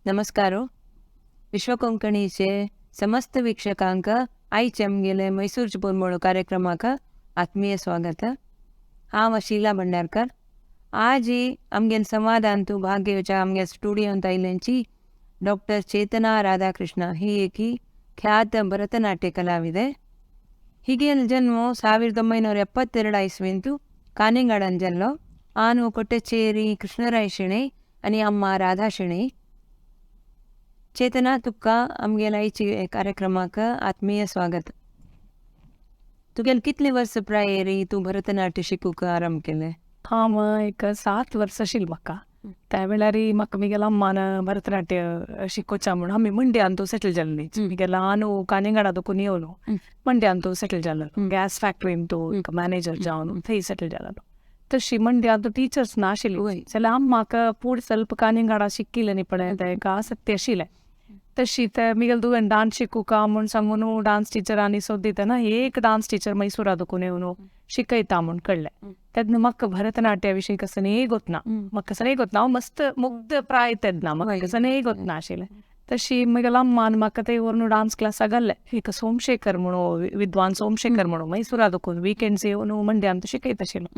नमस्कारो. विश्वकोंकणीचे समस्त ವೀಕ್ಷಕಾಂಕ आयचे आमगेले मैसूरचे पोरमोळो कार्यक्रमाक आत्मीय स्वागत. हांव शीला भंडारकर. आज आमगेल संवादांतू भाग घेवच्या आमगे स्टुडियोंत आयिल्ल्यांची डॉक्टर चेतना राधाकृष्ण ही ಏಕಿ ಖ್ಯಾತ ಭರತನಾಟ್ಯ ಕಲಾವಿದೆ. ಹಿಗೆಲ್ ಜನ್ಮ 1972 ಇಸ್ವಿಂತು ಕಾನಿಂಗಾಡನ್ ಜಲ್ಲೋ. ಆನು ಕೊಟ್ಟಚೇರಿ ಕೃಷ್ಣರಾಯ ಶೆಣೈ आनी अम्मा राधा शೆಣೈ. चेतना, तुका आमगेल्या आयचे कार्यक्रमाक आत्मीय स्वागत. तुगेल कितले वर्स प्रायेर तूं भरतनाट्य शिकूंक आरंभ केलें? हांव एक 7 वर्सां आशिल्लें म्हाका. त्या वेळार म्हाका म्हगेल्या अम्मान भरतनाट्य शिकोवचें म्हूण. आमी मंड्यांतू सेटल जाल्लीं. म्हगे हांव कानिंगाडा दोकून येवन मंड्यांतू सेटल जालेलो. गॅस फॅक्टरींतू एक मॅनेजर जावन थंय सेटल जालेलो. तशी मंड्यांतू टिचर्स नाशिल्ली जाल्यार अम्माक पूण ಸ್ವಲ್ಪ कानिंगाडा शिकिल्लें न्ही पळय, तें एक आसक्ती आशिल्लें. तशी ते म्हगेले धुवेन डान्स शिकूका म्हूण सांगून डान्स टिचरांनी सोदितना एक डान्स टिचर मैसूरा दोकून येवन शिकयता म्हूण कळ्ळें. तेन्ना म्हाका भरतनाट्या विशीं कसलेंय गोतना, म्हाका कसलेंय गोतना. हांव मस्त मुग्ध प्राय तेन्ना, म्हाका कसलेंय गोतना आशिल्लें. तशी म्हगेल्या अम्मान म्हाका थंय व्हरून डान्स क्लासाक घाल्लें. एक सोमशेखर म्हणून, विद्वान सोमशेखर म्हणून मैसूरा दोकून विकेंड्स येवन मंड्यांत शिकयता आशिल्लो.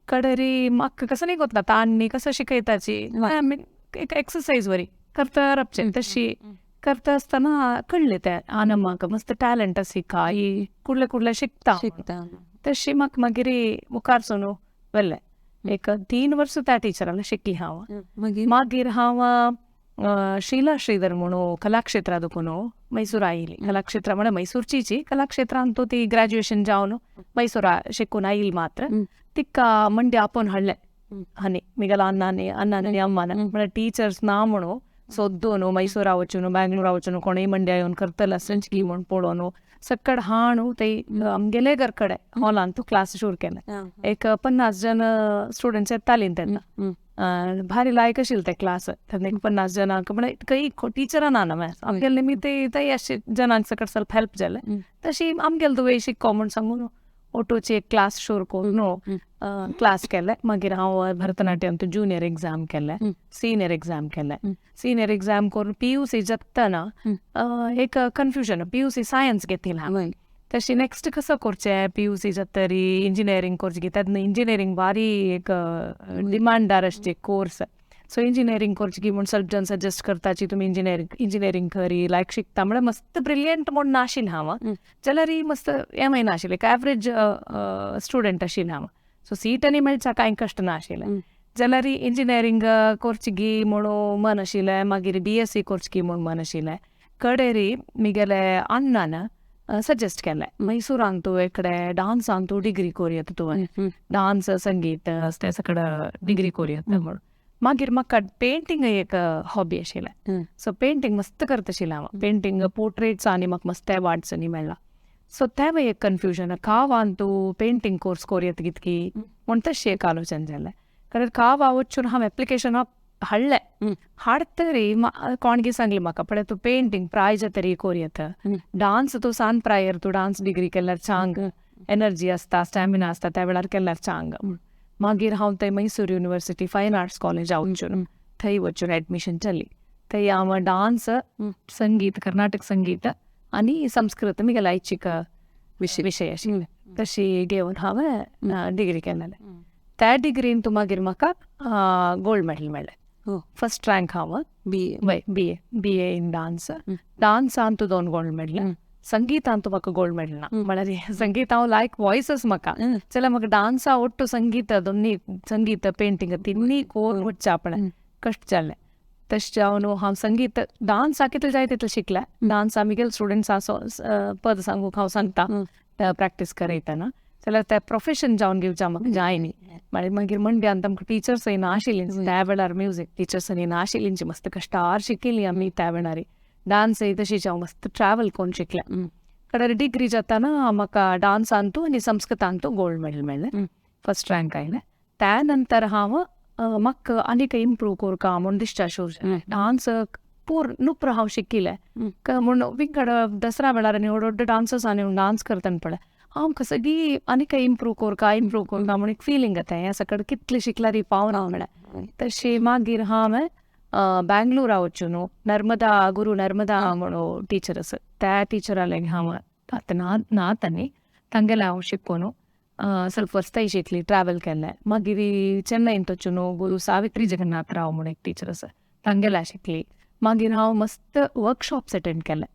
कडेरी म्हाका कसलेंय गोतना तांणी कसो शिकयताची, आमी एक एक्सरसायज वरी करता रावचें. तशी करता आसतना कळ्ळें तें आनी म्हाका मस्त टॅलंट आसा, ही कुडले कुडले शिकता. शिकता. तशी म्हाका मागीर मुखार सरून व्हेलें. एक 3 वर्सां त्या टिचरान शिकली हांव. मागीर? मागीर हांव शीला श्रीधर म्हणून कलाक्षेत्रा दोकून मैसूर आयली. कलाक्षेत्रा म्हळ्यार मैसूरचीची कलाक्षेत्रांतू ती ग्रॅज्युएशन जावन मैसूरा शिकून आयली मात्र. तिका मंड्या आपोवन हाडलें हनी म्हगेल्या अण्णानी, अण्णानी अम्मान. म्हळ्यार टिचर्स ना म्हणून सोदून मैसूरा वचून बँगलोरा वचून कोणूय मंड्या येवन करतले आसची म्हूण पळोवन सक्कड हाणू ते आमगेले घर कडेन हॉलांत क्लास सुरू केले. एक 50 जण स्टुडंट्स येतालीं तेन्ना. भारी लायक आशिल्ले ते क्लास तेन्ना. एक 50 जणांक म्हळ्यार खंय टिचरां ना न्हू, आमगेले निमित्त थंय अशें जणांक सकट ಸ್ವಲ್ಪ हेल्प जालें. तशी आमगेले तुवें शिको म्हूण सांगून ऑटोची एक क्लास सुरू करून क्लास केले. मागीर हांव भरतनाट्यम ज्युनियर एग्जाम केलें, सिनियर एग्जाम केलें. सिनियर एग्जाम करून पीयूसी जातना एक कन्फ्युजन. पीयूसी सायन्स घेतिल्लें हांवें. तशी नेक्स्ट कसो करचें पीयूसी जातरी इंजिनियरींग करचें. तेन्ना इंजिनियरींग भारी एक डिमांडार आसची कोर्स. सो इंजिनियरींग करची म्हूण ಸ್ವಲ್ಪ जण सजेस्ट करताची, तुमी इंजिनियरींग करी लायक शिकता. म्हळ्यार मस्त ब्रिलियंट म्हूण नाशिल्लें हांव, जाल्यार मस्त हेंवूय नाशिल्लें, एक एवरेज स्टुडंट आशिल्लें हांव. सो सीट आनी मेळच्या कांय कश्ट नाशिल्लें. जाल्यार इंजिनियरींग करची गी म्हणून मन आशिल्लें. मागीर बीएससी करची गी म्हूण मन आशिल्लें. कडेरी म्हगेले अण्णान सजेस्ट केलें, मैसूरांतू एकडे डान्सांतू डिग्री कोरयेता तुवें, डान्स संगीत ते सगळं डिग्री कोरयेता म्हूण. मागीर म्हाका पेंटींग एक हॉबी आशिल्लें. सो पेंटींग मस्त करता आशिल्लें हांव. पेंटींग पोर्ट्रेट्स आनी म्हाका मस्त अवॉर्ड्स आनी मेळ्ळा. सो तेंवूय एक कन्फ्युजन, कावांतू पेंटींग कोर्स कोरयेता कितकी म्हूण तशें एक आलोचन जालें. कारण कावा वचून हांव एप्लिकेशन हाडलें. हाडतरी कोणगी सांगलें म्हाका, पळय तूं पेंटींग प्राय जातरी कोरयेता, डान्स तूं सान प्रायर तूं डान्स डिग्री केल्यार चांग एनर्जी आसता, स्टॅमिना आसता, त्या वेळार केल्यार चांग. मागीर हांव थंय मैसूर युनिवर्सिटी फायन आर्ट्स कॉलेजा वचून थंय वचून एडमिशन जाली. थंय हांव डान्स, संगीत, कर्नाटक संगीत आनी संस्कृत म्हगेलें ऐच्छीक विशय आशिल्ले. तशी घेवन हांवें डिग्री केलेलें. त्या डिग्रीन तूं मागीर म्हाका गोल्ड मेडल मेळ्ळें. फर्स्ट रँक हांव. बी वय, बीए इन डान्स. डान्सांत 2 गोल्ड मेडल, संगीतांत म्हाका गोल्ड मेडल ना. म्हळ्यार संगीत हांव लायक वॉयसस म्हाका, जाल्यार म्हाका डान्सा ಒಟ್ಟು संगीत दोन्नी संगीत पेंटींग तिन्नी कोर वच्चें आपणें कश्ट जालें. तशें जावन हांव संगीत डान्सा कितलें जाय तितलें शिकलें. डान्स आमगेले स्टुडंट्स आसो पद सांगूंक हांव सांगता प्रॅक्टीस करयतना, जाल्यार तें प्रोफेशन जावन घेवचें म्हाका जाय न्ही. मागीर मागीर मंड्यांत आमकां टिचर्सय नाशिल्लीं त्या वेळार. म्युजीक टिचर्स नाशिल्लीं. मस्त कश्टार शिकिल्लीं आमी त्या वेळार. डान्सय तशीच हांव मस्त ट्रॅवल करून शिकलें. कडेर डिग्री जाताना म्हाका डान्सांतू आनी संस्कृतांतू गोल्ड मेडल मेळ्ळें, फर्स्ट रँक आयलें. त्या नंतर हांव म्हाका आनीक इम्प्रूव करका म्हूण दिसता शूर. डान्स पूर नुप्र हांव शिकिल्लें म्हूण विंगड दसरा वेळार आनी व्हड व्हड डान्सर्स आनी डान्स करतना पळय हांव सगळी आनीक इम्प्रूव करका, इम्प्रूव करका म्हूण एक फिलींग येता. हें सकट कितलें शिकल्यार पावना म्हळ्यार. तशी मागीर हांवें बँगलोरा वचून नर्मदा गुरू नर्मदा म्हणून टीचर आसा त्या टिचराले हांव आतां ना ना तांणी तांगेले हांव शिकोवन ಸ್ವಲ್ಪ वर्सांय शिकली ट्रॅवल केल्लें. मागीर चेन्नईंत वचून गुरू सावित्री जगन्नाथ राव म्हणून एक टिचर आसा तांगेले शिकली. मागीर हांव मस्त वर्कशॉप्स अटेंड केले.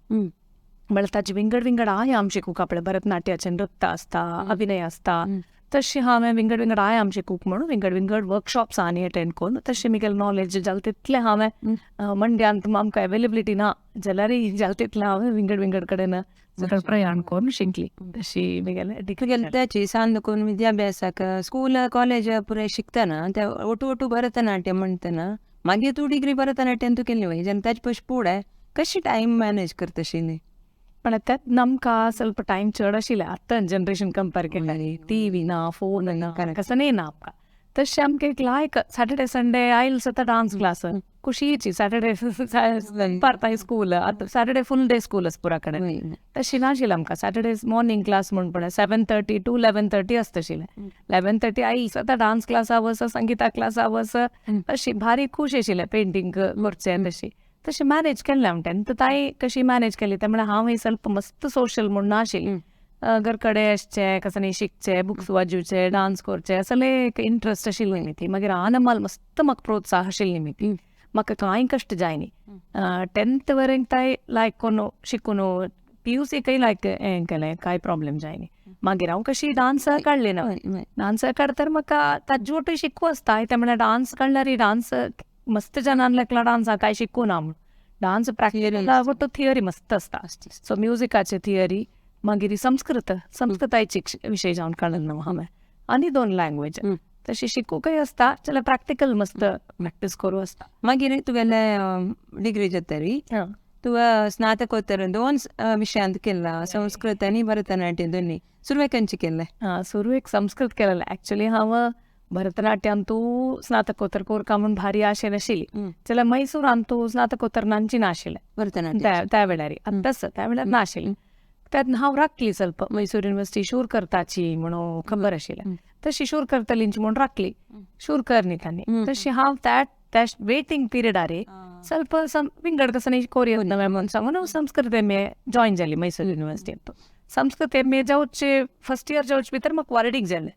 म्हळ्यार ताजे विंगड विंगड आयाम शिकूंक आपले भरतनाट्याचें नृत्य आसता, अभिनय आसता, तशें हांवें विंगड विंगड आयाम शिकूंक म्हणून विंगड विंगड वर्कशॉप्स आनी अटेंड करून तशें म्हगेलें नॉलेज जालें तितलें हांवें मंड्यांत आमकां अवेलेबिलिटी ना जाल्यारय जालें तितलें हांवें विंगड विंगड कडेन सकयल प्रयाण करून शिकली तशी म्हगेलें डिग्री. तुगेले त्याची सांद करून विद्याभ्यासाक स्कूल कॉलेज पुराय शिकतना त्या ಒಟ್ಟು ಒಟ್ಟು ಭರತನಾಟ್ಯ म्हणतना मागीर तूं डिग्री भरतनाट्यान तूं केली वय जेन्ना ताजे पयशे फुडें कशी टायम मॅनेज करता आशिल्ली? पण त्यात आमकां ಸ್ವಲ್ಪ टायम चड आशिल्लें आतां जनरेशन कंपेर केल्यार टी व्ही ना, फोन ना, कसं ना आमकां. तशें आमकां एक लायक सॅटर्डे संडे आयल सुद्दां डान्स क्लास खुशीची. सॅटर्डे पार्ताय स्कूल, आतां सॅटर्डे फूल डे स्कूल आसा पुरा कडेन, तशें नाशिल्लें आमकां. सॅटर्डे मॉर्निंग क्लास म्हण पळय 7:30 to 11:30 आसता आशिल्लें. 11:30 आयल सुद्दां डान्स क्लासा वच, संगिता क्लासा वच, अशी भारी खूश आशिल्लें पेंटींग करचें. तशी तशें मॅनेज केल्लें हांव टेंथ ताई कशी मॅनेज केली ते म्हळ्यार हांव ಸ್ವಲ್ಪ मस्त सोशल म्हूण नाशिल्लें. घर कडेन आसचें, कसं न्ही शिकचें, बुक्स वाजोवचे, डान्स करचे, असले एक इंट्रस्ट आशिल्ली न्ही ती. मागीर आनमाल मस्त म्हाका प्रोत्साह आशिल्ली न्ही ती, म्हाका कांय कश्ट जाय न्ही. टेंथ वरेंक ताय लायक कोन्न शिकून PUC कय लायक हें केलें, कांय प्रॉब्लेम जाय न्ही. मागीर हांव कशी डान्स काडली ना, डान्स काडतर म्हाका ताजे वटूय शिकू आसता. ते म्हळ्यार डान्स काडल्यार डान्स मस्त जाणान लेखला डान्स कांय शिकू ना म्हूण, डान्स प्रॅक्टिकल वटू थियरी मस्त आसता. सो म्युजिकाचे थियरी, मागीर संस्कृत संस्कृतायची विशय जावन काडलें ना हांवें आनी दोन लँग्वेज तशी शिकूंकय आसता जाल्यार प्रॅक्टिकल मस्त प्रॅक्टीस करूं आसता. मागीर तुगेले डिग्री जातरी तुवें स्नातकोत्तर दोन विशयांत केला, संस्कृत आनी भरतनाट्य दोन्ही. सुरवेक खंयचे केल्लें? हां, सुरवेक संस्कृत केलेलें. एक्चुअली हांव भरतनाट्यांतू स्नातकोत्तर कोरका म्हूण भारी आशे नाशिल्ली, जाल्यार मैसूरांतू स्नातकोत्तर नांची नाशिल्लें भरतनाट्य त्या वेळार, आतांच त्या वेळार नाशिल्लें. त्यात हांव राखली ಸ್ವಲ್ಪ मैसूर युनिवर्सिटी शूर करताची म्हणून खबर आशिल्लें, तशी शूर करतलींची म्हूण राखली, शूर कर न्ही तांणी. तशी हांव त्या त्या वेटींग पिरियडार ಸ್ವಲ್ಪ विंगड कसं न्ही कोरियर नवें म्हणून सांगून हांव संस्कृत MA join जाली मैसूर युनिवर्सिटींत. संस्कृत MA जावचे फर्स्ट इयर जावचे भितर म्हाका वार्डीक जालें.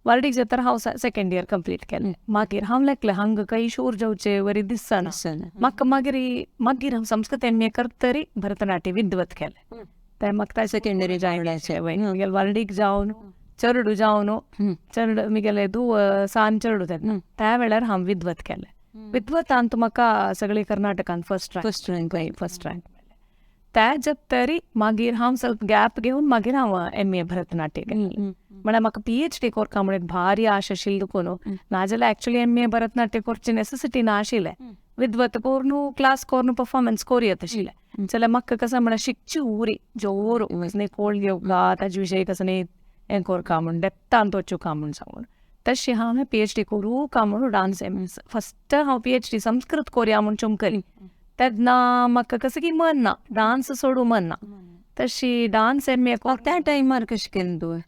वार्डीक जातर हांव सेकंड इयर कंप्लीट केलें. मागीर हांव लेखलें हांगा काही शूर जावचे वरी दिसना म्हाका. मागीर मागीर हांव संस्कृत MA करतरी भरतनाट्य विद्वत केलें. ते म्हाका सेकंडरी जावण्याचें म्हगेले वार्डीक जावन चरडू जावन चरड म्हगेले धूव सान चरडू तेन्ना त्या वेळार हांव विद्वत केलें. विद्वतांत म्हाका सगळे कर्नाटकान first rank, first rank, first rank मेळ्ळें. त्या जब मागीर हांव ಸ್ವಲ್ಪ गॅप घेवन मागीर हांव MA Bharatanatyam केलें. म्हळ्यार म्हाका PhD कोरका म्हण एक भारी आश आशिल्ली देखून, नाजाल्यार एक्चुअली MA Bharatanatyam करची नेसेसिटी ना आशिल्लें. विद्वत कोरून क्लास कोरून परफॉर्मन्स कोरयत आशिल्लें. जाल्यार म्हाका कसं म्हळ्यार शिकची उरी जोर कसं कोळ घेवका ताजे विशयी कसं न्ही हें कोरका म्हूण डेप्तांत वचूका म्हूण सांगून तशें हांवें PhD करूं का म्हणून डान्स MA first हांव PhD Sanskrit कोरया म्हूण चमकली तेन्ना म्हाका कसं की मन ना डान्स सोडूं मन ना, तशी डान्स MA त्या टायमार कशें केलें तुवें?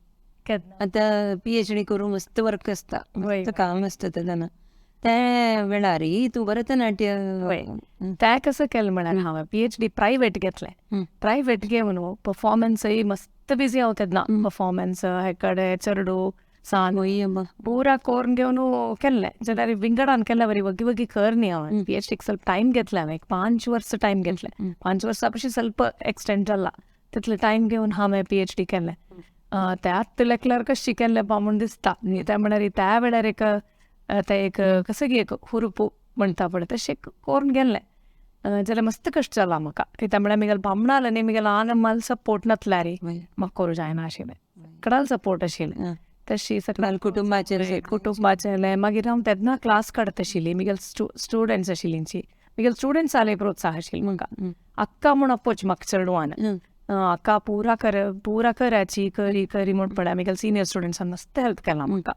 आतां PhD करूं मस्त वर्क आसता, मस्त काम आसता तेन्ना त्या वेळार तूं भरतनाट्य त्या कसं केलें म्हळ्यार हांवें PhD private घेतलें. प्रायवेट घेवन परफॉर्मन्सय मस्त बिजी हांव तेन्ना, परफॉर्मन्स हे कडेन चरडू सान पुरा कोरून घेवन केल्लें. जाल्यार विंगडान केल्ले वरी वगी वगी कर न्ही हांवें PhDक ಸ್ವಲ್ಪ टायम घेतलें. हांवें एक 5 वर्सां टायम घेतलें. 5 वर्सां पशी ಸ್ವಲ್ಪ एक्सटेंड जाला तितलें टायम घेवन हांवें PhD केलें. त्यात लेखल्यार कशी केल्लें पा म्हूण दिसता. त्या म्हळ्यार त्या वेळार एक तें एक कसं की एक हुरुपू म्हणटा पळय तशें करून गेल्लें. जाल्यार मस्त कश्ट जाला म्हाका. कित्याक म्हळ्यार म्हगेल्या बामणाल न्ही म्हगेल्या आनमाल सपोर्ट नासल्यार म्हाका करूं जायना आशिल्लें, सगळ्यान सपोर्ट आशिल्लें. तशी सगळ्या कुटुंबाचें कुटुंबाचें. मागीर हांव तेन्ना क्लास काडत आशिल्ली, म्हगेले स्टुडंट्स आशिल्लींची म्हगेले स्टुडंट्स आले प्रोत्साह आशिल्लें म्हाका. अक्का म्हूण अपोच म्हाका चेडवान अक्का पुरा कर पुरा कराची करी करी म्हूण पळय म्हगेले सिनियर स्टुडंट्सान मस्त हेल्प केला म्हाका.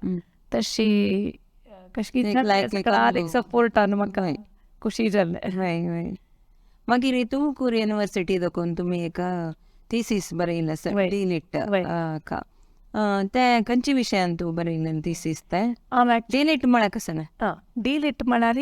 तशी कशी एक सपोर्टान म्हाका खुशी जालें. मागीर तुमकूर युनिवर्सिटी दाखोवन तुमी एक थीसीस बरयलें आसा DLitt का, तें खंयच्या विशयान तूं बरयलें थीसीस तें? हांव DLitt म्हळ्यार कसं ना? DLitt म्हळ्यार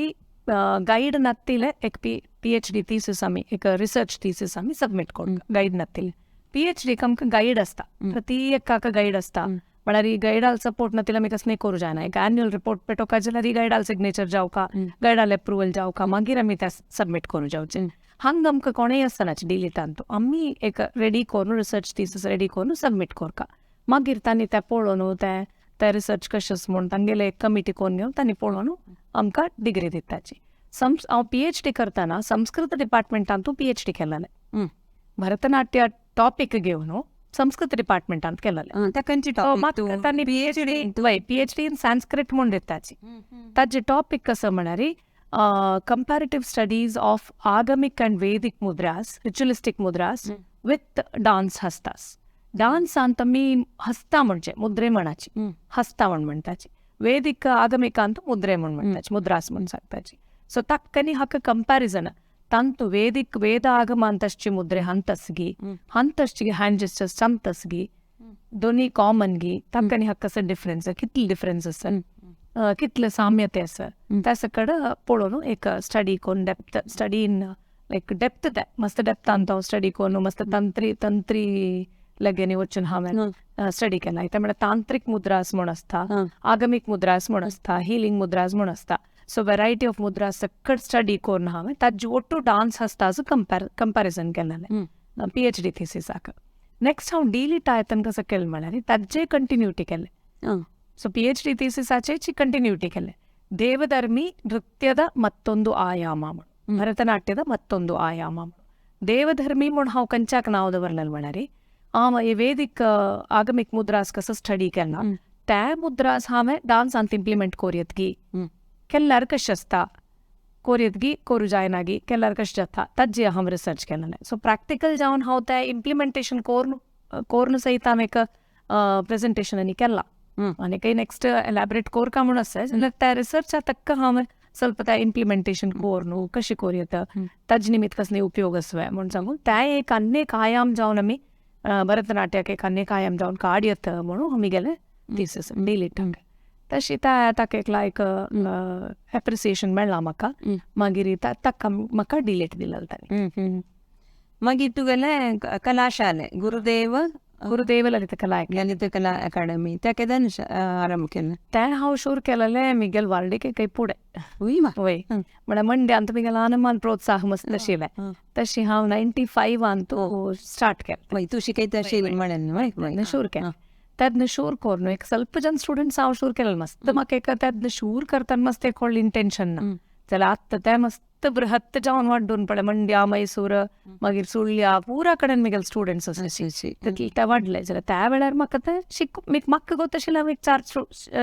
गायड नत्तिले एक पीएचडी थीसिस आमी एक रिसर्च थीसिस आमी सबमिट करता गायड नत्तिले. पीएचडी आमकां गायड आसता, प्रति एकाक गायड आसता. म्हळ्यार ही गायडाल सपोर्ट नतिले आमी कसले करूं जायना. एक एन्युअल रिपोर्ट पेटोवका जाल्यार ही गायडाल सिग्नेचर जावका, गायडाल एप्रुवल जावका, मागीर आमी ते सबमिट करूं जावचे. हांगा आमकां कोणेय आसतना डिलीटान आमी एक रेडी करून रिसर्च थीसिस रेडी करून सबमिट करका. मागीर तांणी तें पळोवन तें ते रिसर्च कशें म्हूण तांगेले एक कमिटी करून घेवन तांणी पळोवन आमकां डिग्री दिताची. हांव पीएचडी करतना संस्कृत डिपार्टमेंटान तूं पीएचडी केलेलें. भरतनाट्य टॉपीक घेवन संस्कृत डिपार्टमेंटान केलेलें. तांणी पीएचडी वय पीएचडी इन संस्कृत म्हूण दिताची. ताजे टॉपीक कसो म्हळ्यार comparative studies of Agamic and Vedic mudras, ritualistic mudras with dance hastas. डान्सांत आमी हस्ता म्हणजे मुद्रे म्हणाची, हस्ता म्हण म्हणटाची. वेदीक आगमिकांत मुद्रे म्हण म्हणटाची, मुद्रास म्हण सांगताची. सो ताका आनी हाका कंपॅरिजन तांतू वेदीक वेद आगमांतसची मुद्रे हंतसगी, हंतसची हँड जेस्चर्स चमतसगी, दोन्ही कॉमन गी, ताका आनी हाका कसो डिफरन्स, कितले डिफरन्स आसा, कितले साम्यते आसा, त्या सकड पळोवन एक स्टडी करून depth study in like depth ते मस्त डेप्थांत हांव स्टडी करून मस्त तंत्री तंत्री लगेनी वचून हांवें स्टडी केला. ते म्हळ्यार तांत्रीक मुद्रास म्हूण आसता, आगमीक मुद्रास म्हूण आसता, हिलींग मुद्रास म्हूण आसता. सो वेरायटी ऑफ मुद्रास सकट स्टडी करून हांवें ताजे ಒಟ್ಟು डान्स हस्ताचो कंपॅरिजन केलेलें पीएचडी थिसीसाक. नेक्स्ट हांव डिलीट आयतन कसो केलें म्हळ्यार ताजे कंटिन्युटी केलें. ಸೊ ಪಿಎಚ್ಡಿ ಥೀಸಿಸಾಚೆ ಕಂಟಿನ್ಯೂಟಿ केलें. ದೇವಧರ್ಮಿ ನೃತ್ಯದ ಮತ್ತೊಂದು ಆಯಾಮ, ಭರತನಾಟ್ಯದ ಮತ್ತೊಂದು ಆಯಾಮ. ದೇವಧರ್ಮಿ म्हूण हांव कंच्याक नांव दवरलेलें म्हळ्यार हांव हे वेदीक आगमीक मुद्रास कसो स्टडी केला त्या मुद्रास हांवें डान्सांत इम्प्लिमेंट कोरयत गी, केल्यार कशें आसता, कोरयत गी करूं जायना गी, केल्यार कशें जाता, ताजे हांव रिसर्च केलेलें. सो प्रॅक्टिकल जावन हांव तें इम्प्लिमेंटेशन कोरून कोरून सयत हांवें एक प्रेजेंटेशन आनी केलां. आनी काही नेक्स्ट एलॅबरेट कोरका म्हूण आसा जाल्यार त्या रिसर्चा तक्क हांवें ಸ್ವಲ್ಪ त्या इम्प्लिमेंटेशन कोरून कशें कोरयत, ताजे निमित्त कसले उपयोग आसवे म्हूण सांगून त्या एक आनी आयाम जावन आमी भरतनाट्याक एक आनी आयाम जावन काडयत म्हणून आमी गेले थिसीस डिलीट. तशी त्या ताका एक लायक एप्रिसिएशन मेळ्ळां म्हाका. मागीर ताका म्हाका डिलीट दिलेलें तांणी. मागीर तुगेलें कलाशाले गुरुदेव गुरुदेव ललित कला ललित कला अकाडमी त्या केदन आरंभ केलें? तें हांव शूर केलेलें मिगेल वार्डीक काही पुडें. वय म्हळ्यार मंड्यांत मिगेल आनमान प्रोत्साह मस्त आशिल्लें. तशी हांव 95 स्टार्ट केलें. तूं शिकयता आशिल्लें म्हणलें शूर केलें. तेन्ना शूर करून एक ಸ್ವಲ್ಪ जन स्टुडंट्स हांव शूर केलें मस्त. म्हाका एक तेन्ना शूर करतना मस्त एक व्हडलें इंटेन्शन ना जाल्यार आतां तें मस्त बृहत् जावन वाड्डून पळय मंड्या, मैसूर, मागीर सुळ्या पुरा कडेन मिगेल स्टुडंट्स आसा तितले ते वाडले. जाल्यार त्या वेळार म्हाका तें शिक म्हाका गोत आशिल्लें हांव एक 4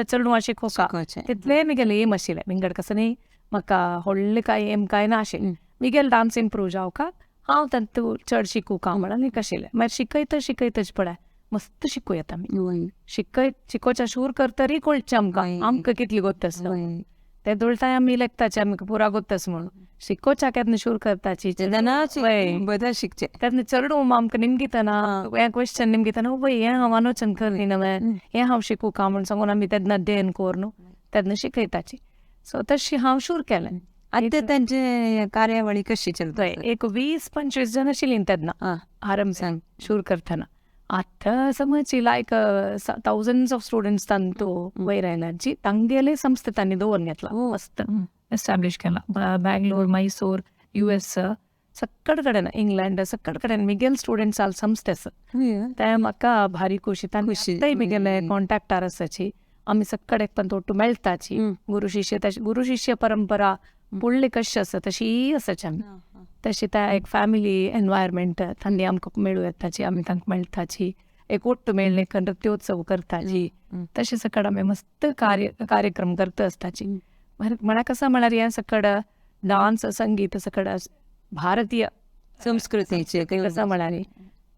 चेडवां शिकोवका, तितलें मिगेल एम आशिल्लें. विंगड कसो न्ही म्हाका व्हडलें कांय एम कांय ना आशिल्लें. मिगेल डान्स इम्प्रूव जावका हांव तांतू चड शिकूका म्हणून एक आशिल्लें. मागीर शिकयता शिकयताच पळय मस्त शिकूं येता आमी. शिकोवच्या शूर करतरी कळचें आमकां आमकां कितली गोत आसता ते दोळटाय आमी लेखताचे आमकां पुरा गोत्तस म्हणून. शिकोवच्या केन्ना शूर करताची बदल शिकचे तेन्ना चेडूं आमकां निमगितना हें क्वेश्चन निमगितना वय हें हांव आलोचन करली नवें हें हांव शिकूका म्हूण सांगून आमी तेन्ना अध्ययन करून तेन्ना शिकयताची. सो तशी हांव शूर केलें. आतां तांचे कार्यावळी कशी चलता? एक 20-25 जण आशिल्लीं तेन्ना आरंभ सांग शूर करतना. आतां समज लायक थावजंड्स ऑफ स्टुडंट्स तांतू वयर आयला जी तांगेले संस्थे तांणी दवरून घेतला, मस्त एस्टॅब्लिश केला. बँगलोर, मैसूर, US सकड कडेन, इंग्लंड सकड कडेन मिगेल स्टुडंट्स आल संस्थे आसा. ते म्हाका भारी खुशी तांणी मिगेले कॉन्टॅक्टार आसाची. आमी सकड एक पण ಒಟ್ಟು मेळटाची. गुरू शिष्य तशी गुरू शिष्य परंपरा पुडली कशी आसा तशी आसाची आमी. तशी त्या एक फॅमिली एनवायरमेंट तांणी आमकां मेळूं येताची, आमी तांकां मेळटाची, एक ಒಟ್ಟು मेळ्ळें नृत्योत्सव करताची. तशें सकड आमी मस्त कार्यक्रम करता आसताची. म्हळ्यार कसो म्हळ्यार हें सकड डान्स संगीत सकड भारतीय संस्कृतीचे कसो म्हळ्यार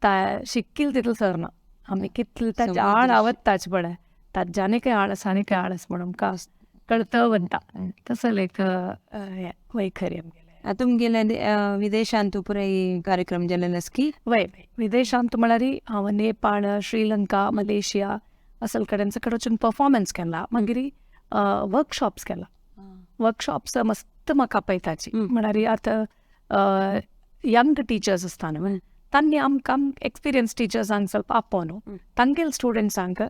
ता शिकील तितलें सरना आमी कितले ताचे आळ आवडटाच पळय ताज्याने काय आळस आनी काय आळस म्हणून आमकां कळत वता तसो एक वैखरी आमगेलें. तुमगेले विदेशांत पुराय कार्यक्रम जालेले आसा की? वय विदेशांत म्हळ्यार हांव नेपाळ, श्रीलंका, मलेशिया असल कडेन सकड वचून परफॉर्मन्स केला. मागीर वर्कशॉप्स केला. वर्कशॉप्स मस्त मस्त म्हाका आपयताची म्हळ्यार आतां यंग टिचर्स आसता न्हू तांणी आमकां एक्सपिरियन्स टिचर्सांक ಸ್ವಲ್ಪ आपोवन तांगेल स्टुडंट्सांक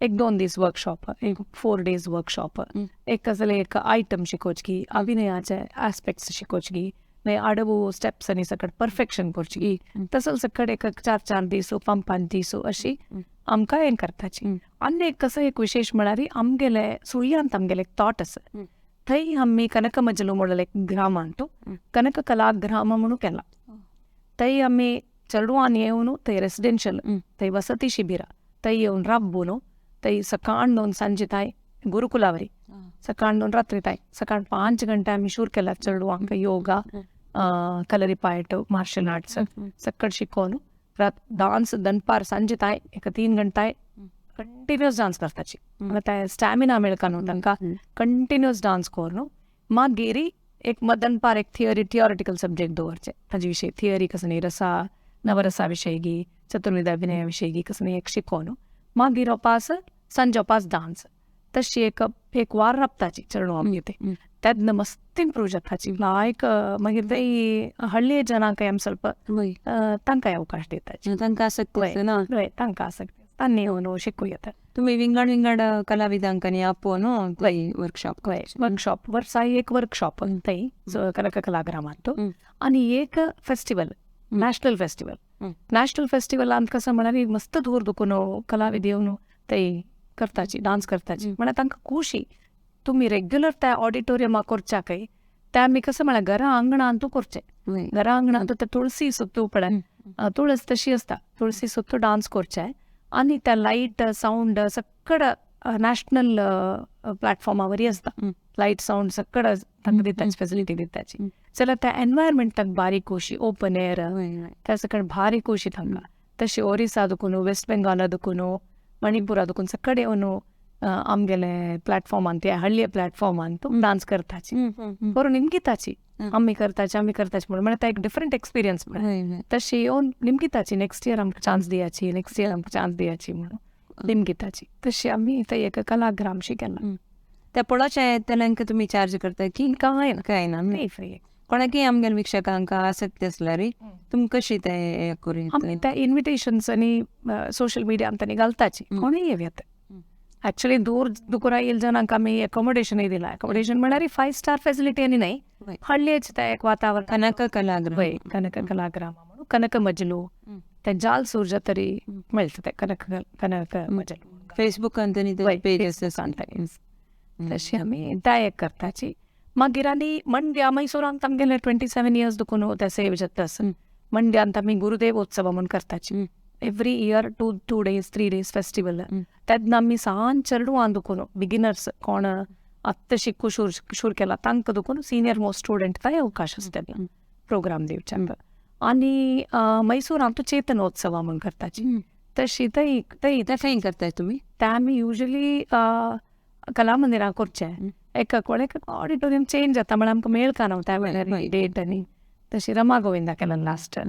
1-2 दीस वर्कशॉप, एक 4 days workshop, एक कसले एक आयटम शिकोवची, अभिनयाचे आस्पेक्ट्स शिकोवची, मागीर आडवो स्टेप्स आनी सकट परफेक्शन करची, तसो सकट एक 4-4 दीस 5-5 दीस अशी आमकां हें करताची. आनी एक कसो एक विशेश म्हळ्यार आमगेले सुळयांत आमगेले एक थॉट आसा, थंय आमी कनकमजलू म्हणून एक ग्राम अंटू कनक कलाग्राम म्हणून केला. थंय आमी चेडवान येवन थंय रेसिडेन्शियल थंय वसती शिबिर थंय येवन राबून थंय सकाळ 2 सांजे ताय गुरुकुलावरी सकाळ 2 रात्री ताय सकाळ 5 गंटे आमी शूर केला चेडवांक योगा कलरीपायट मार्शल आर्ट्स सकट शिकोवन रात डान्स दनपार सांजे ताय एक 3 गंटाय कंटिन्युअस डान्स करताची. ते स्टॅमिना मेळका न्हू तांकां कंटिन्युअस डान्स करून मागीर एक दनपार एक थियोरिटिकल सब्जेक्ट दवरचे ताजे विशयी थियरी कसं न्ही रसा नवरसा विशयी चतुर्विध अभिनया विशयी कसं न्ही एक शिकोवन मागीर अपास सांजे अपास डान्स तशी एक एक वार राबताची चेडूं आमगे ते तेन्ना मस्त इम्प्रूव जाताची. लायक मागीर ते हळ्ळे जनांक आमी ಸ್ವಲ್ಪ तांकां अवकाश दिताची, तांकां आसक्ती ना, तांकां आसक्ती तांणी येवन शिकूं येता. तुमी विंगड विंगड कलाविदांकांनी आपोवन वर्कशॉप वर्कशॉप वर्सा एक वर्कशॉप थंय कनक कलाग्रामांत आनी एक फेस्टिवल नॅशनल फेस्टिवल. नॅशनल फेस्टिवलांत कसं म्हळ्यार मस्त धूर दुखून कलाविद येवन थंय करताची डान्स करताची, म्हळ्यार तांकां खुशी. तुमी रेग्युलर त्या ऑडिटोरियमा करच्याकय ते आमी कसं म्हळ्यार घरा आंगणांतू करचें, घरा आंगणांत ते तुळसी सुत्तू पळय तुळस तशी आसता तुळसी सुत्तू डान्स करचें आनी त्या लायट सावंड सकड नॅशनल प्लॅटफॉर्मा वरी आसता, लायट सावंड सकड तांकां दिताची फेसिलिटी दिताची. जाल्यार त्या एनवायरमेंट तांकां बारीक खोशी ओपन एअर त्या सकड भारी खोशी तांकां. तशें ओरिसा दुखून वेस्ट बेंगाला दुखून मणिपुरा दुखून सकड येवन आमगेले प्लॅटफॉर्मान ते हळ्ळे प्लॅटफॉर्मान डान्स करताची करून निमगिताची आमी करताची आमी करताची म्हणून म्हळ्यार एक डिफरंट एक्सपिरियन्स म्हळ्यार तशी येवन निमगिताची नेक्स्ट इयर आमकां चान्स दियाची नेक्स्ट इयर आमकां चान्स दियाची म्हणून निमगिताची. तशी आमी थंय एक कलाग्रामशी केला. त्या पळोवच्या येतल्यांक तुमी चार्ज करता की कांय ना? कांय ना, फ्री. कोणाकय आमगेल्या वीक्षकांक आसक्ती आसल्यार तुमी कशी ते करून आमी त्या इन्विटेशन्स आनी सोशल मिडिया तांणी घालताची कोणूय येवयात. ॲक्च्युली दूर दुकुरा येईल जणांक आमी एकोमोडेशनय दिला. एकोमोडेशन म्हळ्यार 5 स्टार फेसिलिटी आनी न्हय, हळ्ळेच ते एक वातावरण कनक कलाग्राम कनक कलाग्राम म्हणून कनक मजलू ते जाल सूर्य तरी मेळटा ते कनक कनक मजलू फेसबुक आनी पेज आसा. तशी आमी त्या एक करताची. मागीर आनी मंड्या मैसूरांत आमगेले 27 इयर्स दुखून त्या सेव जाता आसा. मंड्यांत आमी गुरुदेव उत्सव म्हूण करताची every year 2 days 3 days festival. तेन्ना आमी सान चेडवां दुखून बिगिनर्स कोण आत्तां शिकू शूर केला तांकां दुखून सिनियर मोस्ट स्टुडंट थंय अवकाश आसता तेन्ना प्रोग्राम दिवच्याक. आनी मैसूरांत चेतनोत्सव म्हूण करताची तशी थंय थंय खंय करताय तुमी? ते आमी युजली कला मंदिरां करचें एक कोण ऑडिटोरियम चेंज जाता म्हळ्यार आमकां मेळका न्हू त्या वेळार डेट आनी तशी रमा गोविंदा केला लास्ट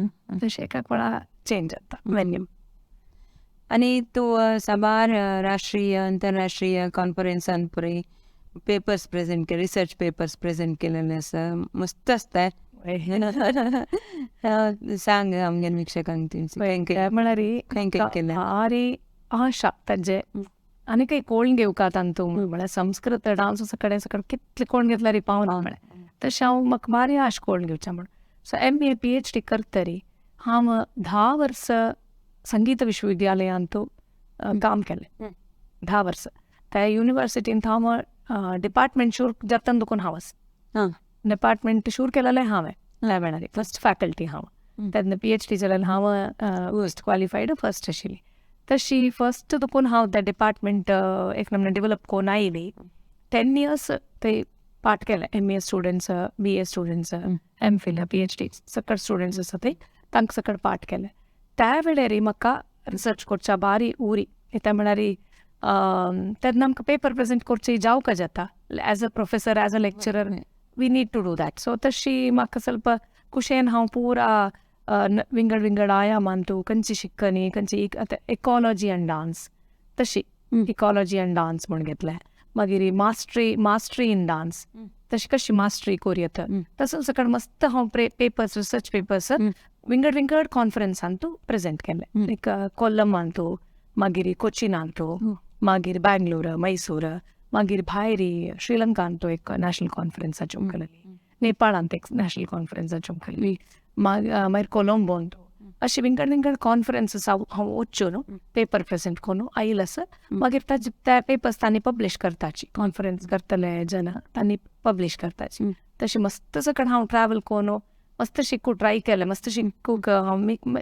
तशें एका कोणा चेंज जाता वेन्यू. आनी तूं साबार राष्ट्रीय अंतरराष्ट्रीय कॉन्फरन्सान पुराय पेपर्स प्रेजेंट केले, रिसर्च पेपर्स प्रेजेंट केलेले आसा, मस्त आसता. सांग आमगे वीक्षकांक म्हळ्यार भारी आशा ताजे आनी काही कोण घेवका तांतू म्हळ्यार संस्कृत डान्स सगळे सगळे कितले कोण घेतल्यार पावना म्हळ्यार तशें हांव म्हाका भारी आश कोण घेवचें म्हूण. सो MA PhD करतरी हांव 10 वर्स संगीत विश्वविद्यालयांत काम केलें 10 वर्स. त्या युनिवर्सिटींत हांव डिपार्टमेंट शूर जाता दुखून हांव आसा डिपार्टमेंट शूर केलेलें हांवें त्या वेळार फर्स्ट फॅकल्टी हांव तेन्ना PhD जाल्यार हांव फर्स्ट क्वॉलिफायड फर्स्ट आशिल्ली. तशी फर्स्ट दुखून हांव त्या डिपार्टमेंट एक नमूने डेवलप करून आयली. 10 इयर्स ते पाठ केले MA students BA students MPhil PhD सकट स्टुडंट्स आसा ते तांकां सकट पाठ केले. त्या वेळार म्हाका रिसर्च करच्या भारी उरी ते म्हळ्यार तेन्ना आमकां पेपर प्रेजेंट करचे जावका जाता as a professor as a lecturer we need to do that. So तशी म्हाका ಸ್ವಲ್ಪ खुशेन हांव पुरा विंगड विंगड आयामांतू खंयची शिकणी खंयची इकॉलॉजी अँड डान्स तशी इकॉलॉजी अँड डान्स म्हूण घेतलें. मागीर मास्टरी इन डान्स तशी कशी मास्टरी करूं येता तसो सकट मस्त हांव पेपर्स रिसर्च पेपर्स विंगड विंगड कॉन्फरन्सांतू प्रेजेंट केले लायक कोल्लमांतू मागीर कोचिनांतू मागीर बँगलोर मैसूर मागीर भायर श्रीलंकांतू एक नॅशनल कॉन्फरन्साच्यो केलेली नेपाळांत एक नॅशनल कॉन्फरन्साच्यो केलेली मागीर कोलंबोंतू अशे विंगड विंगड कॉन्फरन्सीस हांव वच्च्यो न्हू पेपर प्रेजेंट करून आयल आसा मागीर ताजे त्या पेपर्स तांणी पब्लीश करताची कॉन्फरन्स करतले जना तांणी पब्लीश करताची तशें मस्त सकट हांव ट्रॅवल करून मस्त शिकू ट्राय केलें मस्त शिकूंक हांव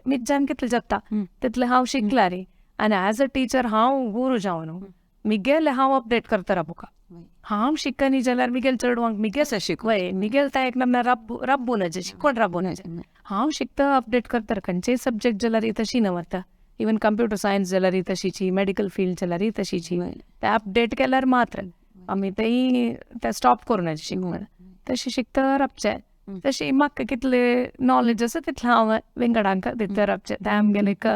मिज्जान कितलें जाता तितलें हांव शिकलां रे आनी एज अ टिचर हांव गुरू जावन न्हू मिगेलें हांव अपडेट करता राबोका हांव शिकनी जाल्यार मिगेल चेडवांक मिगेल शिकू वय मिगेल तें एक नमूना रब्बू नजे शिकोण राबू नजे हांव शिकता अपडेट करता खंयचेय सब्जेक्ट जाल्यार तशी न वता इवन कंप्युटर सायन्स जाल्यार तशीची मेडिकल फील्ड जाल्यार तशीची ते अपडेट केल्यार मात्र आमी तेय ते स्टॉप करूं नजे शिकून तशें शिकता राबचें तशी म्हाका कितले नॉलेज आसा तितलें हांव विंगडांक दिता राबचें तें आमगेलें एक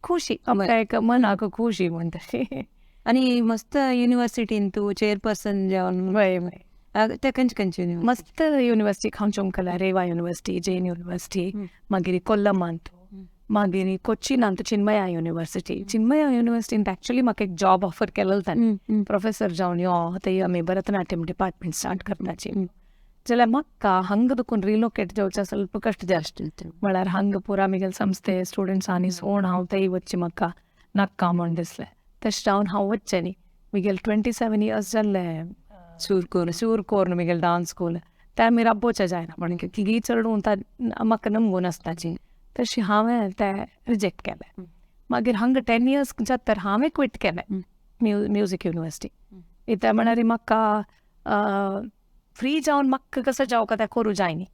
खुशी आमकां एक मनाक खुशी म्हणटा ती आनी मस्त युनिवर्सिटीन तूं चेअरपर्सन जावन वय वय ते खंयचे खंयचे युनिवर्सिटी मस्त युनिवर्सिटी हांव चोमकला रेवा युनिवर्सिटी जैन युनिवर्सिटी मागीर कोल्लमांत मागीर कोच्चिनांत चिन्मया युनिवर्सिटी चिन्मया युनिवर्सिटीन एक्चुअली म्हाका एक जॉब ऑफर केलेलो तांणी प्रोफेसर जावन यो थंय आमी भरतनाट्यम डिपार्टमेंट स्टार्ट करपाची जाल्यार म्हाका हांगा दुखून रिलोकेट जावचें ಸ್ವಲ್ಪ कश्ट जास्त म्हळ्यार हांगा पुरा मिगेल संस्थे स्टुडंट्स आनी सोण हांव थंय वचचें म्हाका नाका म्हण दिसलें तशें जावन हांव वचचें न्ही मिगेल 27 इयर्स जाल्ले सूर करून सूर कोरून मिगेल डान्स स्कूल ते आमी राबोवचें जायना म्हणून तिगीय चेडूं म्हाका नमगून आसताची तशी हांवें तें रिजेक्ट केलें मागीर हांगा 10 इयर्स जाता तर हांवें क्विट केलें म्युजीक युनिवर्सिटी कित्याक म्हळ्यार म्हाका फ्री जावन म्हाका कसो जावका तें करूं जाय न्ही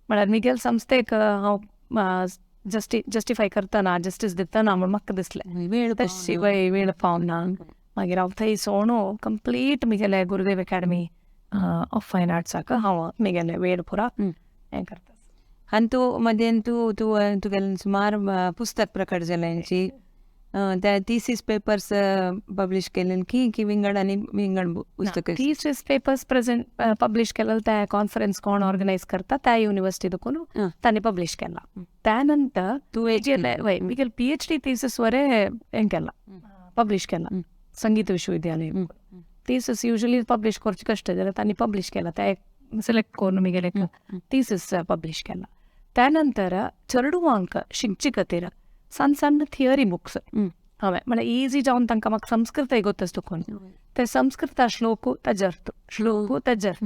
म्हळ्यार मिगेल संस्थेक हांव जस्टिफाय करतना जस्टीस दितना म्हूण म्हाका दिसलें वेळ तशी वय वेळ पावना मागीर हांव थंय सोणू कंप्लीट मिगेले गुरुदेव अकॅडमी ऑफ फायन आर्ट्साक हांव मिगेले वेळ पुरा हें करता आनी तूं मदेन तूं तूं तुगेलें सुमार पुस्तक प्रकट जाल्यांची त्या थिसीस पेपर्स पब्लिश केले की की विंगड आनी विंगड पुस्तक थीसिस पेपर्स प्रेझेंट पब्लिश केलेले त्या कॉन्फरन्स कोण ऑर्गनायज करता त्या युनिवर्सिटी दुखून तांणी पब्लिश केला त्यानंतर तूं वय मिगेल PhD thesis वरे हें केला पब्लिश केला संगीत विश्वविद्यालय थीसिस युजली पब्लिश करचें कश्ट जाल्यार तांणी पब्लिश केला ते सिलेक्ट करून मिगेल एक थीसिस पब्लिश केला त्यानंतर चेडवांक शिकचे खातीर सಣ್ಣ सಣ್ಣ थियरी बुक्स हांवें म्हळ्यार इजी जावन तांकां म्हाका संस्कृतय गोतस दुखून ते संस्कृत श्लोक तजर्थ श्लोक तजर्थ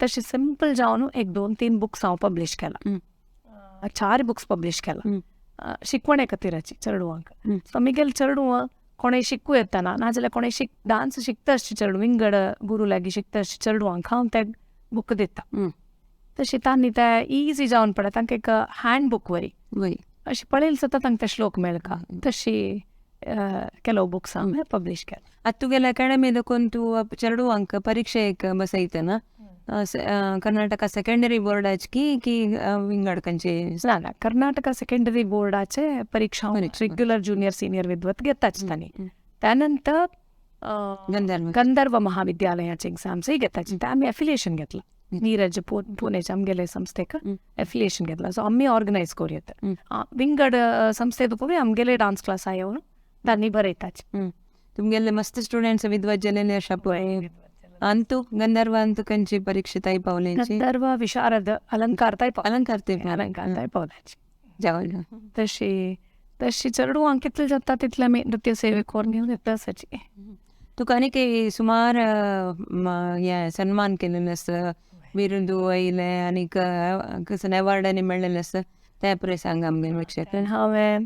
तशें सिंपल जावन एक 2-3 बुक्स हांव पब्लिश केला 4 बुक्स पब्लिश केला शिकवणे खातीराची चेडवांक सो मिगेल चेडवां कोणें शिकूं येतना नाजाल्यार कोणें डान्स शिकता आसचे चेडूं विंगड गुरू लागीं शिकता आसचे चेडवांक हांव ते बूक दिता तशें तांणी ते इजी जावन पडटा तांकां एक हँड बूक वरी वय अशें पळयलें सुद्दां तांकां ते श्लोक मेळटा तशी ಕೆಲವು ಬುಕ್ಸ್ हांवें पब्लिश केला आतां तुगेल्या अकॅडमी देखून तूं चेडवांक परिक्षेक बसयतना कर्नाटका सेकंडरी बोर्डाची की की विंगड खंयचे ना ना कर्नाटका सेकंडरी बोर्डाचे परीक्षा रेग्युलर ज्युनियर सिनियर विद्वत घेताच तांणी त्यानंतर गंधर्व गंधर्व महाविद्यालयाचे एक्झाम्सय घेताची ते आमी एफिलिएशन घेतला नीरज पुणेच्या आमगेले संस्थेक एफिलिएशन घेतला सो आमी ऑर्गनायज करूं येता विंगड संस्थे तुका आमगेले डान्स क्लास येवन तांणी बरयताचे तुमगेले मस्त स्टुडंट्स विद्वत जालेले आसा पळय अंतू गंधर्व अंतू खंयची परीक्षे ताई पावल्याची गंधर्व विशारद अलंकार ताई अलंकार ते अलंकार ताई पावल्याची जावं तशी तशी चेडवांक कितले जाता तितले आमी नृत्य सेवे करून घेवन येता आसाची तुका आनी काही सुमार हे सन्मान केलेले आसा बिरुदू आयले आनीक कसले अवॉर्ड आनी मेळ्ळेले आसा ते पळय सांग आमगे प्रेक्षकांक हांवें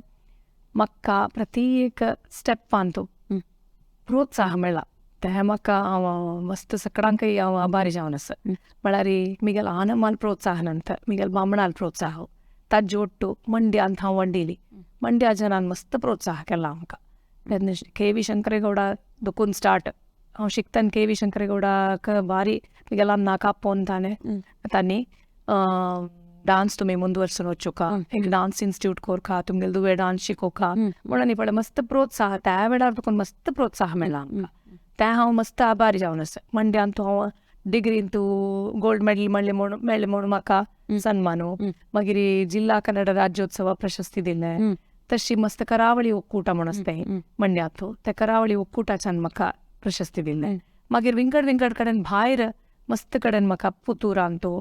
म्हाका प्रति एक स्टेपान तूं प्रोत्साह मेळ्ळा तें म्हाका हांव मस्त सकडांकय हांव आभारी जावन आसा म्हळ्यार मिगेल आनमाल प्रोत्साह नंतर मिगेल बामणाल प्रोत्साह ताजे ಒಟ್ಟು ಮಂಡ್ಯ ಅಂತ हांव वंडेली मंड्या जनान मस्त प्रोत्साह केला आमकां तेन्ना के वी शंकरेगौडा दुकून स्टार्ट हांव शिकतना के वी शंकरेगौडाक भारी मिगेल नाक आपोवन ताणें तांणी डान्स तुमी ಮುಂದುವರ್ಸೋನ್ वचुका एक डान्स इन्स्टिट्यूट कोरका तुमगेले दुवे डान्स शिकोवका म्हणून पळय मस्त प्रोत्साह त्या वेळार तुका मस्त प्रोत्साह मेळ्ळा आमकां तें हांव मस्त आभारी जावन आसा मंड्यांत हांव डिग्रींतू गोल्ड मेडल मेळ्ळें म्हूण मेळ्ळें म्हूण म्हाका सन्मानो. मागीर ಜಿಲ್ಲಾ ಕನ್ನಡ ರಾಜ್ಯೋತ್ಸವ ಪ್ರಶಸ್ತಿ दिलें. तशी मस्त करावळी ಒಕ್ಕೂಟ म्हूण आसताय मंड्यांतू, त्या करावळी ಒಕ್ಕೂಟच्यान म्हाका प्रशस्ती दिलें. मागीर विंगड विंगड कडेन भायर मस्त कडेन म्हाका पुतूरांतू,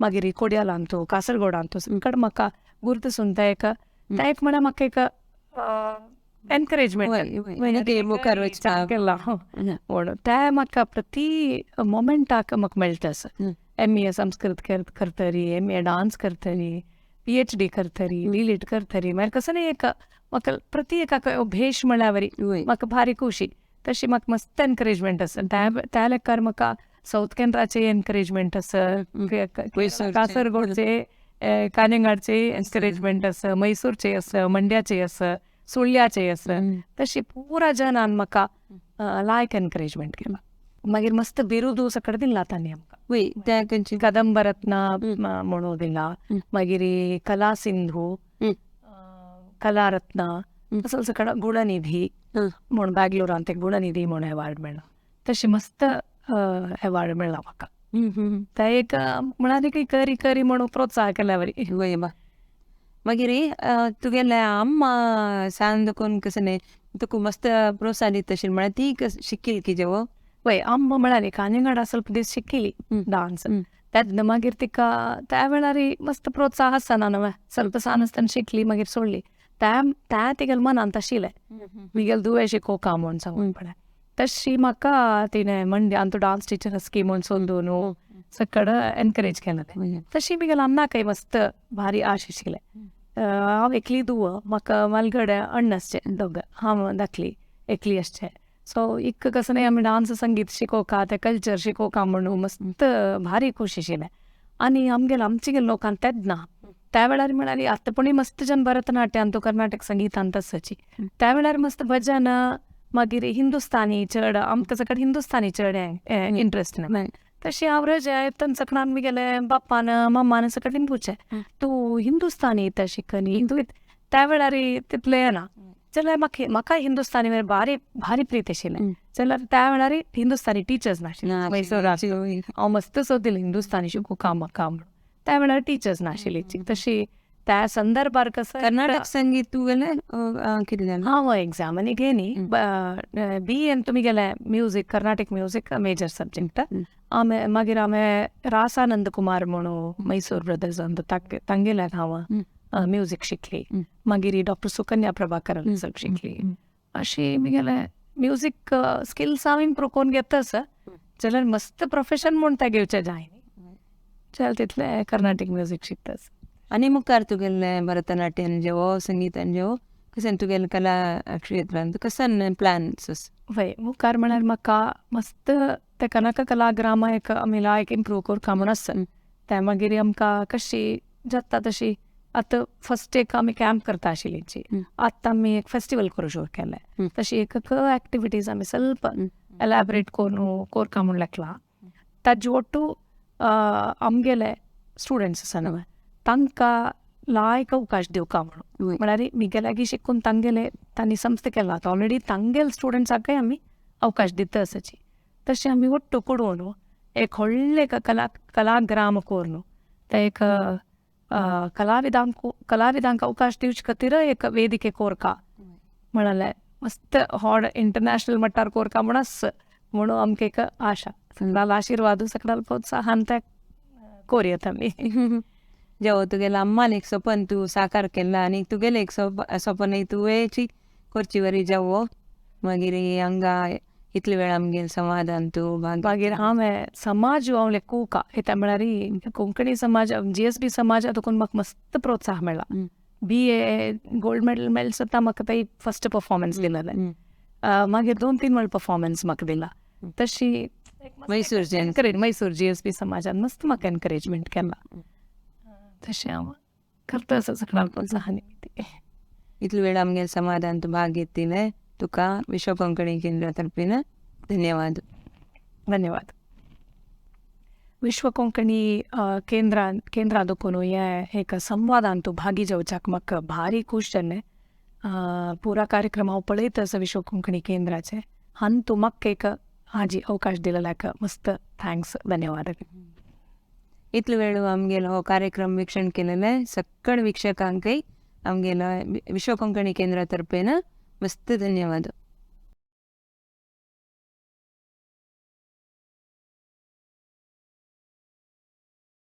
मागीर कोड्यालांतू, कासरगोडांतू सगळें म्हाका गुर्तसून ते एक ते एक म्हळ्यार म्हाका एक एनकरेजमेंट मुखार वचपाक केला म्हूण ते म्हाका प्रति मोमेंटाक म्हाका मेळटा आसा. एम ए संस्कृत करतरी, एम ए डान्स करतरी, पीएचडी करतरी, डी.लिट करतरी, मागीर कसं न्ही एक म्हाका प्रति एकाक भेश म्हळ्यार वरी म्हाका भारी खुशी. तशी म्हाका मस्त एनकरेजमेंट आसा. त्या त्या लेखार म्हाका सावथ केनराचे एनकरेजमेंट आसा, कासरगोडचे, कानेंगाडचे एनकरेजमेंट आसा, मैसूरचे आसा, मंड्याचे आसा, सुळ्याचे आसा. तशी पुरा जनान म्हाका लायक एनकरेजमेंट केला. मागीर मस्त बिरुदू सकट दिला तांणी आमकां. वय, त्या खंयची? कदंब रत्न म्हणून दिला, मागीर कला सिंधू, कलारत्न, असं सकट गुणनिधी म्हूण बँगलोरांत एक गुणनिधी म्हूण अवॉर्ड मेळ्ळा. तशी मस्त अवॉर्ड मेळ्ळा म्हाका. ते एक म्हळ्यार एक करी करी म्हणून प्रोत्साह केल्या वरी. वय बा. मागीर तुगेले अम्मा सान दकून कसं न्ही तुका मस्त प्रोत्साहन दिता तशें म्हळ्यार ती शिकील कितें वो? वय, अम्मा म्हळ्यार कानिंगडा ಸ್ವಲ್ಪ दीस शिकली डान्स. तेन्ना मागीर तिका त्या वेळार मस्त प्रोत्साह आसना न्हय, ಸ್ವಲ್ಪ सान आसतना शिकली मागीर सोडली. त्या त्या तिगेले मनांत आशिल्लें मिगेल दुवे शिकोवका म्हूण सांगून पळय. तशी म्हाका तिणें मंड्यान डान्स टिचर आसकी म्हूण सोदून सकड एनकरेज केलें. तशी मिगेल अन्नाकय मस्त भारी आश आशिल्लें. हांव एकली धुव, म्हाका मालगडे अण्ण आसचे दोग, हांव धाकली एकली आसचें. सो इक कसं न्ही आमी डान्स संगीत शिकोवका, तें कल्चर शिकोवका म्हणून मस्त भारी खूश आशिल्लें. आनी आमगेले आमचे लोकांक तेन्ना ना त्या वेळार म्हळ्यार आतां पुणी मस्त जन भरतनाट्यांत कर्नाटक संगीतांत आसाची, त्या वेळार मस्त भजन, मागीर हिंदुस्तानी चड आमकां सकट हिंदुस्तानी चड इंट्रस्ट ना. तशी हांव रजा तांच्या गेले बाप्पान मम्मान सकट पुचे तूं हिंदुस्तानी येता शिकनी हिंदू त्या वेळार तितलें येना जाल्यार म्हाका म्हाका हिंदुस्तानी भारी भारी प्रीत आशिल्लें. जाल्यार त्या वेळार हिंदुस्तानी टिचर्स नाशिल्ले मैसूराक. हांव मस्त सोदिल्लें हिंदुस्तानी शिकूंक म्हाका म्हणून, त्या वेळार टिचर्स नाशिल्ली. तशी त्या संदर्भार कसं कर्नाटक संगीत तूं गेलें कितें जालें? हांव एग्जाम आनी घेनी बी एन तुमी गेले music, Carnatic music major subject. आमे मागीर हांवें रासानंद कुमार म्हणून मैसूर ब्रदर्स तांगेल्याक हांव म्युजीक शिकली. मागीर डॉक्टर सुकन्या प्रभाकर सब शिकली. अशी मिगेले म्युजीक स्किल्स हांव इम्प्रूव करून घेता आसा. जाल्यार मस्त प्रोफेशन म्हूण तें घेवचें जाय न्ही, जाल्यार तितलें कर्नाटीक म्युजीक शिकता. आनी मुखार तुगेलें भरतनाट्यम जेवो संगीतान जेवो कशें तुगेलें कला क्षेत्रांत कसन प्लॅन्स? वय, मुखार म्हळ्यार म्हाका मस्त तें कनक कलाग्राम एक आमी लायक इम्प्रूव करता म्हूण आसा. तें मागीर आमकां कशी जाता तशी आतां फर्स्ट एक आमी कॅम्प करता आशिल्ली, आतां आमी एक फेस्टिवल करूं सुरू केलें. तशी एक एक्टिविटीज आमी ಸ್ವಲ್ಪ एलॅबरेट करून कोरका म्हूण लेखलां. ताजे ಒಟ್ಟು आमगेले स्टुडंट्स आसा न्हय तांकां लायक अवकाश दिवका म्हणून, म्हळ्यार मिगे लागीं शिकून तांगेले तांणी संस्था केला आतां ऑलरेडी तांगेले स्टुडंट्साकय आमी अवकाश दिता आसाची. तशें आमी ಒಟ್ಟು ಕೊಡುವನು एक व्हडलें एक कला कलाग्राम करून ते एक कलाविदांक कलाविदांक अवकाश दिवचे खातीर एक वेदिके कोरका म्हळ्यार मस्त व्हड इंटरनॅशनल मट्टार कोरका म्हूण आस म्हणून आमकां एक आशा, सगळ्याला आशिर्वाद, सगळ्याला प्रोत्साहन ते कोरयत आमी. जेवो तुगेले अम्मान एक सपन तूं साकार केलां आनी तुगेलें एक सपनय तुवेंची करची वरी जेवो. मागीर हांगा इतले वेळ आमगेर संवादान तूं भाग मागीर हांवें समाज हांव लेखूका कित्याक म्हळ्यार कोंकणी समाज जीएसबी समाज देखून म्हाका मस्त प्रोत्साह मेळ्ळा. बी ए गोल्ड मेडल मेळ्ळें सुद्दां म्हाका ते फर्स्ट परफॉर्मन्स दिलेलें. मागीर 2-3 वेळ परफॉर्मन्स म्हाका दिला. तशी मैसूर मैसूर जीएसबी समाजान मस्त म्हाका एनकरेजमेंट केला. तशें हांव करता आसा सगळ्यांक प्रोत्साहन. इतले वेळ आमगेर समाधान तूं भाग घेतिल्लें तुका विश्व कोंकणी केंद्रा तर्फीन धन्यवाद. धन्यवाद. विश्व कोंकणी केंद्रा केंद्रा देखून हे एक संवादान तूं भागी जावच्याक म्हाका भारी खूश जालें. पुरा कार्यक्रम हांव पळयत आसा विश्व कोंकणी केंद्राचे. हांतू म्हाका एक हाजी अवकाश दिलेल्याक मस्त thanks, धन्यवाद. इतलो वेळ आमगेलो हो कार्यक्रम वीक्षण केलेले सगळ वीक्षकांकय आमगेलो विश्व कोंकणी केंद्रा तर्फेन मस्त धन्यवाद.